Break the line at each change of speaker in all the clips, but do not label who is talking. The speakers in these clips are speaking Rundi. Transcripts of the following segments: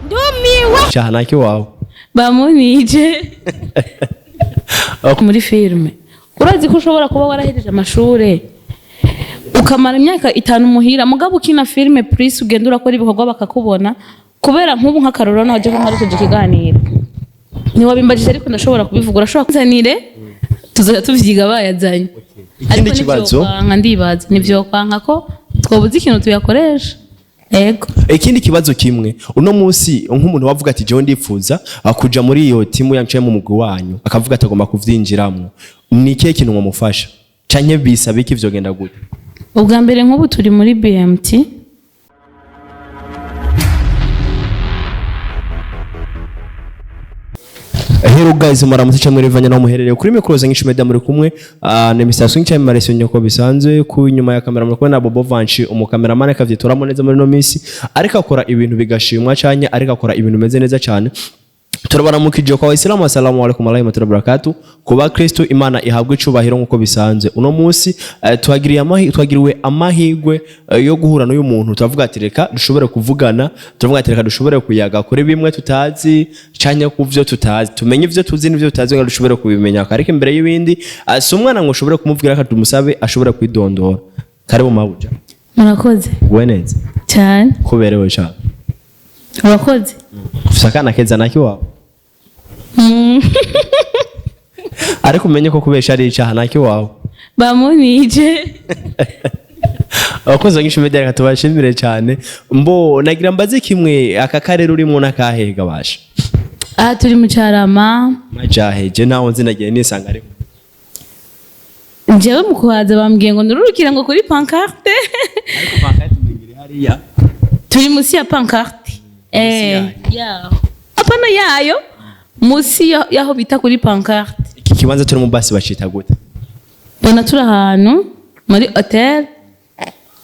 Ndumiwe.
Cyaha wawe.
Bamunije muri filime. Urazi ko ushobora kuba warahejeje amashure ukamara imyaka 5 muhira, mugabo ukina filime plus ugenda urakora ibikorwa bakakubona. Kubera nk'ubu nk'akarorero nawe ko nkarushije ikiganiro ntiwabimbajije, ariko ndashobora kubivuga. Urashobora kunzanire tuzoja tuvyiga bayazanye.
Ikindi kibazo.
Nivyo ndibaza nivyo ko twobuze ikintu tuyakoresha. Ego.
Ikindi kibazo kimwe, uno munsi nk'umuntu wavuga ati jewe ndipfuza kuja muri iyo timu yancaye mu mugwi wanyu, akavuga ati agomba kuvyinjiramwo, ni ikihe kintu mwamufasha canke bisaba iki, vyogenda gute?
Ubwa mbere nk'ubu turi muri BMT.
Hello guys, muramutse cyangwa mwirivanya naho muherereye. Kuri micro zangisha media muri kumwe na Mr. Swing cyangwa Maresio nyoko bisanzwe. Ku nyuma ya kamera muri kumwe na Bobo Vanchi, umukameramani akavyitoramo neza muri no misi, ariko akora ibintu bigashimwa cyane, ariko akora ibintu bimeze neza cyane. Turabaramukije kwa Waislamu, assalamu alaikum warahmatullahi wabarakatuh. Ku bakristo Imana ihabwe icubahiro nk'uko bisanzwe. Uno munsi twagiriwe amahirwe yo guhura n'uyu muntu. Turavuga ati reka dushobore kuvugana, turavuga ati reka dushobore kuyaga kuri bimwe tutazi canke ku vyo tutazi, tumenye ivyo tuzi n'ivyo tutazi ngo dushobore kubimenya. Ariko imbere y'ibindi, si umwana ngo ushobore kumubwira, reka tumusabe ashobore kwidondora. Karibu mabuja.
Murakoze.
Uguwe neza.
Cyane.
Kuberewe cyane.
Murakoze.
Ufise akana keza naki wawe. Ariko umenye ko kubesha ari icaha naki wawe.
Bamunije.
Abakozi bangisha media reka tubashimire cyane. Mbo nagira mbaze kimwe, aka karere urimo n'akahega basha?
Aha turi mu Carama.
Majaheje naho nzi nagiye nisanga ariko.
Njyewe mu kuhaza bambwiye ngo nururukire ngo kuri pancarte.
Ariko pancarte mengere hariya.
Turi musi ya pancarte. Yaho. Apana yayo. Musi yaho bita kuri pancarte.
Iki kibanza turi mu basi bacita gute?
Mbona turi ahantu muri hotel.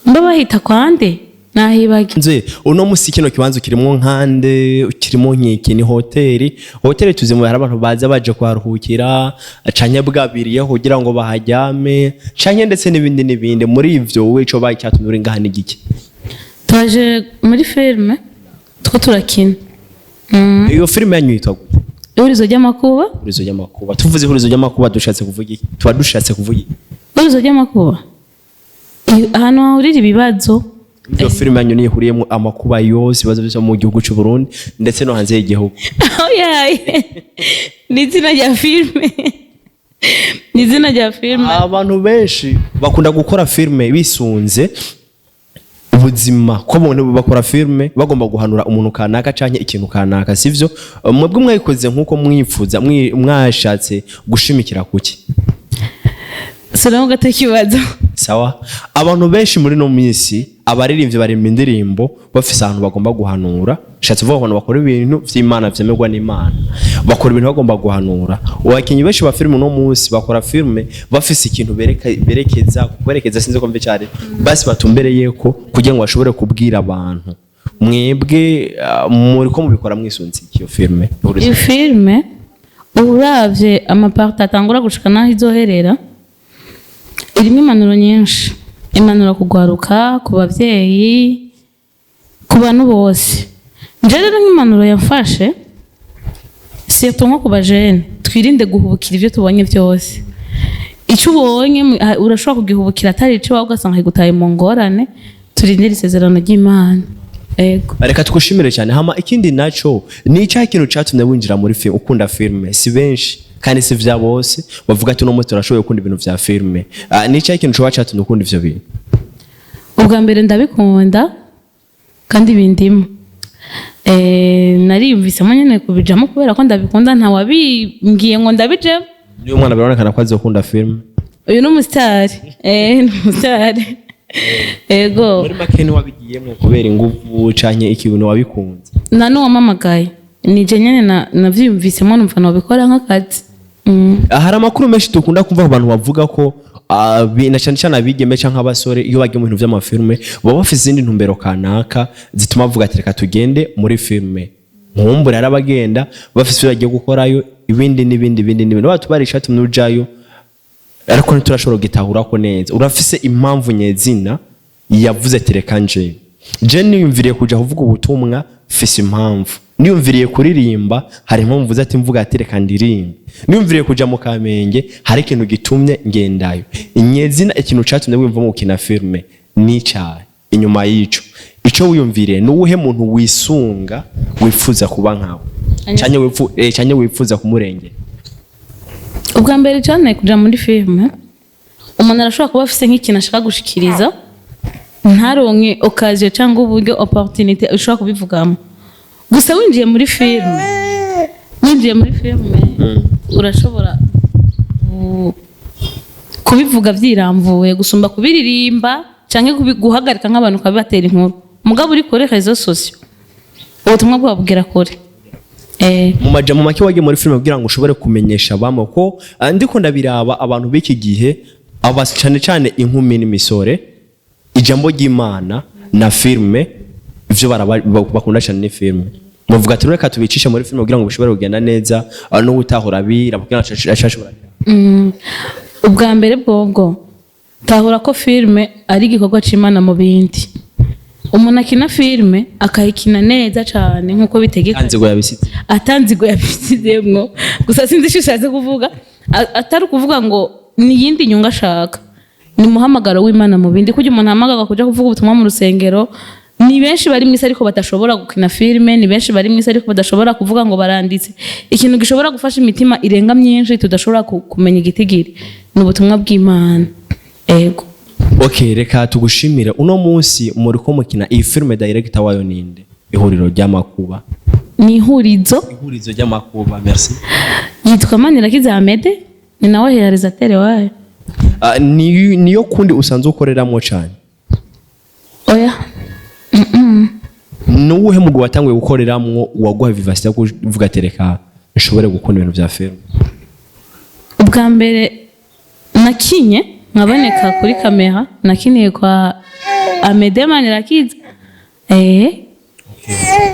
Mba bahita kwande? Nahibagi.
Nze uno musi kino kibanza kirimo nkande, kirimo nkiki ni hoteli. Hoteli tuzi mu hari abantu baza baje kuharuhukira canke bwabiriye kugira ngo bahajyame canke ndetse n'ibindi n'ibindi. Muri ivyo wowe ico baye cyatumye uri ngaha ni giki?
Twaje muri filime two turakina.
Iyo filime yanyu yitwa gute?
Ihurizo ry'amakuba.
Ihurizo ry'amakuba. Tuvuze ihurizo ry'amakuba dushatse kuvuga iki? Tuba dushatse kuvuga iki?
Ihurizo ry'amakuba. Ahantu hahurira ibibazo.
Iyo filime yanyu niyo ihuriyemo amakuba yose, ibibazo byose mu gihugu cy'u Burundi ndetse no hanze y'igihugu.
Oyaye. Ni izina rya filime. Ni izina rya filime.
Abantu benshi bakunda gukora filime bisunze ubuzima, ko abantu bakora filime bagomba guhanura umuntu kanaka canke ikintu kanaka, sivyo? Mwebwe mwayikoze nkuko mwipfuza, mwashatse gushimikira kuki?
Sura gato ikibazo.
Sawa, abantu benshi muri no minsi abaririmbyi barimba indirimbo bafise ahantu bagomba guhanura. Shatse kuvuga abantu bakora ibintu vy'Imana vyemerwa n'Imana, bakora ibintu bagomba guhanura. Abakinyi benshi ba filime uno munsi bakora filime bafise ikintu berekeza, kwerekeza sinzi ko mve cyane, basi batumbereyeko kugira ngo bashobore kubwira abantu. Mwebwe muri ko mubikora mwisunze iyo filime?
Iyo filime uravye amaparti atangura gushika naho izoherera, irimo impanuro nyinshi. Impanuro kugwaruka, ku bavyeyi, ku bantu bose. Nje rero nk'impanuro yamfashe surtout nko ku bajene, twirinde guhubukira ivyo tubonye byose. Icyo ubonye urashobora kugihubukira atari ico wawe, ugasanga kigutaye mu ngorane. Turindire isezerano ry'Imana. Ego.
Reka tugushimire cyane. Hama ikindi naco ni icyaha kintu catumye winjira muri filime, ukunda filime. Si benshi kandi si vya bose bavuga ati uno munsi turashoboye gukunda ibintu vya filime. Ni icyaha kintu coba catumye ukunda ivyo bintu?
Ubwa mbere ndabikunda kandi bindimo. Nariyumvisemo nyene kubijamo kubera ko ndabikunda, ntawabimbwiye ngo ndabijemo.
Niyo mwana birabonekana ko azokunda filime.
Uyu ni umusitari. Ni umusitari. Ego.
Muri make ntiwabigiyemo kubera inguvu canke ikintu wabikunze?
Nta n'uwamamagaye, nije nyene navyiyumvisemo numva nobikora nk'akazi.
Hari amakuru menshi dukunda kumva ku bantu bavuga ko na cyane cyane abigeme canke abasore iyo bagiye mu bintu vy'amafilme baba bafise izindi ntumbero kanaka zituma bavuga ati reka tugende muri filme. Nkumbure hari abagenda bafise ivyo bagiye gukorayo, ibindi n'ibindi, ibindi n'ibindi. Batubara ishati nujayo, ariko ntiturashobora kugitahurako neza. Urafise impamvu nyezina yavuze ati reka nje, je niyumviriye kuja kuvuga ubutumwa, mfise impamvu. Niyumviriye kuririmba, hari impamvu mvuze ati mvuga ati reka ndirimbe. Niyumviriye kuja mu Kamenge, hari ikintu gitumye ngendayo. Inyezina, ikintu catumye wiyumvamo gukina filme ni icahe? Inyuma y'ico, ico wiyumviriye, ni uwuhe muntu wisunga, wifuza kuba nkawe, canke wifuza kumurengera?
Ubwa mbere cyane, kuja muri filime, umuntu arashobora kuba afise nk'ikintu ashaka gushikiriza, ntaronke occasion cyangwa uburyo, opportunité ushobora kubivugamo. Gusa winjiye muri filime urashobora kubivuga byiramvuye gusumba kubiririmba cyangwa guhagarika nk'abantu ukabibatera inkuru. Mugabo uri kuri réseaux sociaux, ubutumwa bwabubwira kure.
Mu majambo make, wagiye muri filime kugira ngo ushobore kumenyesha bamwe ko ndiko ndabiraba, abantu b'iki gihe, aba cyane cyane inkumi n'imisore, ijambo ry'Imana na filime, ivyo bakunda cyane ni filime. Muvuga ati reka tubicishe muri filime kugira ngo bishobore kugenda neza, no gutahura bira kugira ngo ashobora.
Ubwa mbere bwobwo, tahura ko filime ari igikorwa c'Imana mu bindi. Umuntu akina filime akayikina neza cyane nk'uko bitegeka,
anzigo yabisitse.
Atanzigo yabisizemwo. Gusa sinzi icyo ushatse kuvuga. Atari ukuvuga ngo ni iyindi nyungu ashaka, ni umuhamagaro w'Imana mu bindi. Kugira umuntu ahamagarwa kuja kuvuga ubutumwa mu rusengero, ni benshi bari mu isi ariko badashobora gukina filime, ni benshi bari mu isi ariko badashobora kuvuga ngo baranditse ikintu gishobora gufasha imitima irenga myinshi tudashobora kumenya igitigiri. Ni ubutumwa bw'Imana, ego.
Okay, reka tugushimire. Uno munsi muri ko mukina iyi filime, director wayo ninde? Ihuriro ry'amakuba?
Ni Ihurizo.
Ihurizo ry'amakuba, merci.
Yitwa Manirakiza Amede, ni nawe réalisateur wayo.
Ni niyo kundi usanzwe ukoreramo cyane?
Oya.
Nuwuhe mugwi watanguye gukoreramwo waguha vivacité yo kuvuga ati reka nshobore gukunda ibintu vya filime?
Ubwa mbere nakinye nkaboneka kuri kamera, nakiniye kwa Amede Manirakiza.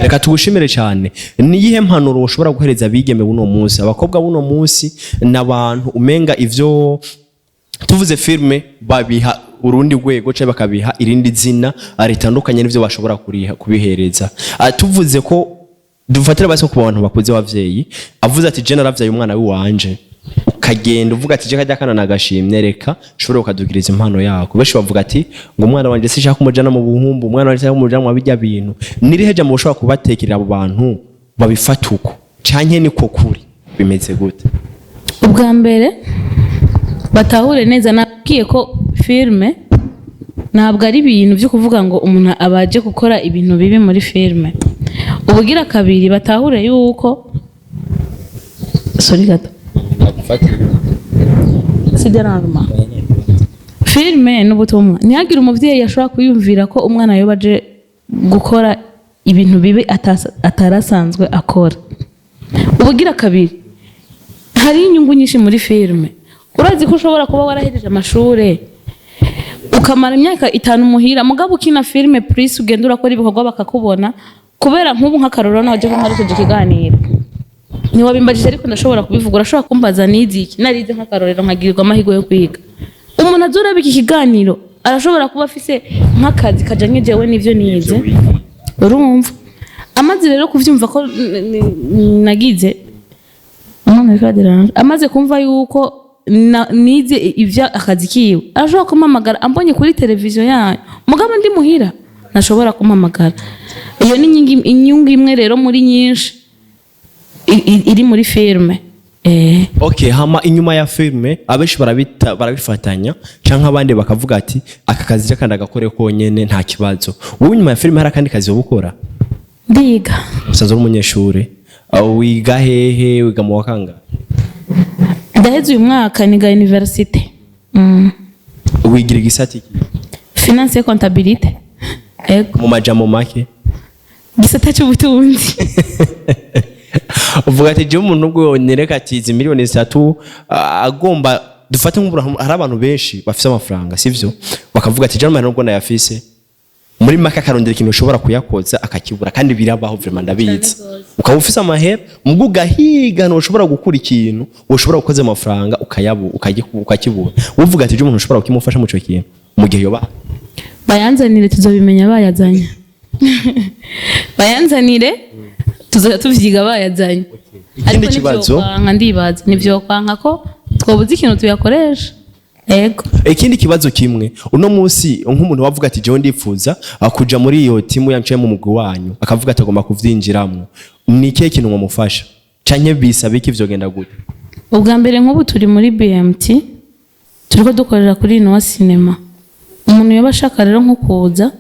Reka tugushimire cyane. Niyihe mpanuro ushobora guhereza abigeme buno munsi, abakobwa buno munsi n'abantu umenga ivyo tuvuze filme babiha urundi rwego cyangwa bakabiha irindi zina ritandukanye n'ivyo bashobora kuriha kubihereza? Tuvuze ko dufatira basi ku bantu bakuze, abavyeyi, avuze ati je naravyaye umwana wiwanje, ukagenda uvuga ati je kajya kana nagashimye, reka ushobore ukadugiriza impano yako. Benshi bavuga ati ngo umwana wanje sinshaka kumujana mu buhumbu, umwana wanje sinshaka kumujana mu bijya bintu. Nirihe jambo ushobora kubatekerera abo bantu babifata uko, canke niko kuri bimeze gute?
Ubwa mbere batahure neza, nabwiye ko filime ntabwo ari ibintu byo kuvuga ngo umuntu abaje gukora ibintu bibi muri filime. Ubugira kabiri, batahure yuko, sorry gato, si dérangement, filime n'ubutumwa. Ntihagire umuvyeyi ashobora kwiyumvira ko umwana yoba aje gukora ibintu bibi atarasanzwe akora. Ubugira kabiri, hari inyungu nyinshi muri filime. Urazi ko ushobora kuba warahejeje amashure, ukamara imyaka 5 muhira, mugabo ukina filime plus ugenda urakora ibikorwa bakakubona. Kubera nk'ubu, nk'akarorero, nawe ko nkoresheje ikiganiro, ntiwabimbajije ariko ndashobora kubivuga. Urashobora kumbaza nize iki? Narize, nk'akarorero, nkagirirwa amahirwe yo kwiga. Umuntu azoraba iki kiganiro arashobora kuba afise nk'akazi kajanye jewe n'ivyo nize. Urumva, amaze rero kuvyumva ko nagize umwana ariko araderanje, amaze kumva yuko nize ivyo akazi kiwe, arashobora kumpamagara ambonye kuri televiziyo yayo. Mugabo ndi muhira ntashobora kumpamagara. Iyo ni inyungu imwe rero muri nyinshi iri muri filime.
Okay, hama inyuma ya filme, abenshi barabita barabifatanya, canke abandi bakavuga ati aka kazi reka ndagakore konyene, nta kibazo. Wowe inyuma ya filme hari akandi kazi woba ukora?
Ndiga.
Usanzwe uri umunyeshuri? Aho wiga hehe? Wiga mu wa kangahe?
Ndaheze uyu mwaka, niga université.
Wigira igisata iki?
Finance et comptabilité, ego.
Mu majambo make?
Gisata cy'ubutunzi.
Uvuga ati jewe umuntu ubwo yonyereka ati izi miliyoni 3, agomba dufate nk'ubu hari abantu benshi bafise amafaranga, sivyo? Bakavuga ati jewe amahera nubwo nayafise, muri make akarondera ikintu ushobora kuyakoza akakibura. Kandi birabaho vraiment, ndabizi. Ukaba ufise amahera, mubwo ugahiga ntushobora gukura ikintu ushobora gukoza amafaranga, ukakibura. Uvuga ati jewe umuntu ushobora kukimufasha mu ico kintu mu gihe yoba
Bayanzanire, tuzobimenya bayazanye. Bayanzanire. Tuzoja tuvyiga bayazanye.
Ikindi
Ariko
kibazo.
ntivyokwanka, ndibaza ntivyokwanka ko twobuze ikintu tuyakoresha, ego.
Ikindi kibazo kimwe: uno munsi nk'umuntu wavuga ati jewe ndipfuza kuja muri iyo timu yanciye mu mugwi wanyu, akavuga ati agomba kuvyinjiramwo, ni ikihe kintu mwamufasha canke bisaba iki? Vyogenda gute?
Ubwa mbere, nk'ubu turi muri BMT, turiko dukorera kuri Inowa Cinema. Umuntu yoba ashaka rero nko kuza,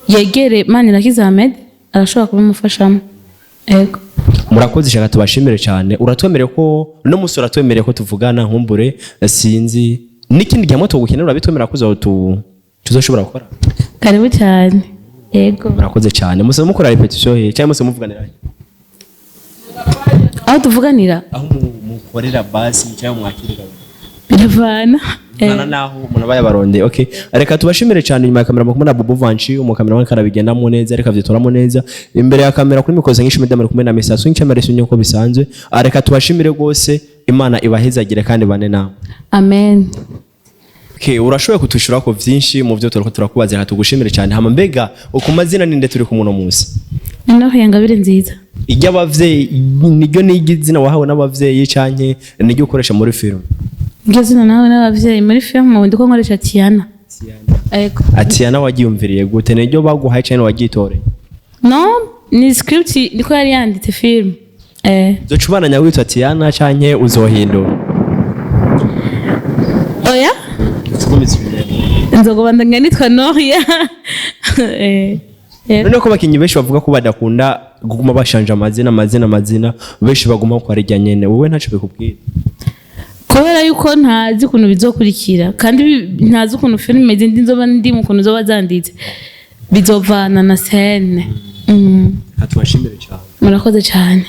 yegere Manirakiza Ahmed, arashobora kubimufashamo, ego.
Murakoze. Shaka tubashimire cyane. Uratwemereye ko uno munsi uratwemereye ko tuvugana, nkumbure sinzi n'ikindi gihe moto gukenera, urabitwemerera ko tuzoshobora gukora?
Karibu cyane, ego.
Murakoze cyane. Musa mukora répétition he cyangwa musa muvuganira he?
Aho tuvuganira?
Aho mukorera basi cyangwa mwakirira.
Biravana.
Mwana naho umuntu aba yabarondeye. Okay, reka tubashimire cyane. Inyuma ya kamera kumwe na Bobo Vanchi, umukameraman karabigendamo neza, reka vyitoramo neza imbere ya kamera. Kuri mikoze nk'ishimi damari kumwe na Mr. Swing cyangwa Resunyo uko bisanzwe. Reka tubashimire rwose, Imana ibahezagire kandi bane nawe.
Amen.
Okay, urashoboye kutushura ko vyinshi mu byo turiko turakubaza, reka tugushimire cyane. Hama mbega uku mazina ninde turi kumwe uno munsi?
Noneho Yangabire Nziza.
Iry'abavyeyi niryo ni izina wahawe n'abavyeyi canke niryo ukoresha muri film?
Iryo zina nawe n'abavyeyi. Muri film ndiko nkoresha Tiana, ego.
Atiana wagiyumviriye gute? Niryo baguhaye canke wagitoreye?
No, ni script ndiko yari yanditse film.
Uzoca witwa Tiana canke uzohindura?
Oya, nzogobandanya nitwa Noria.
None ko abakinyi benshi bavuga ko badakunda kuguma bashanje amazina, amazina, amazina, benshi baguma kwa rijya nyene, wowe ntaco bikubwira?
Kubera yuko ntazi ukuntu bizokurikira, kandi ntazi ukuntu filime zindi nzoba ndi mu kuntu zoba zanditse, bizovana na scène.
Tubashimire cyane.
Murakoze cyane.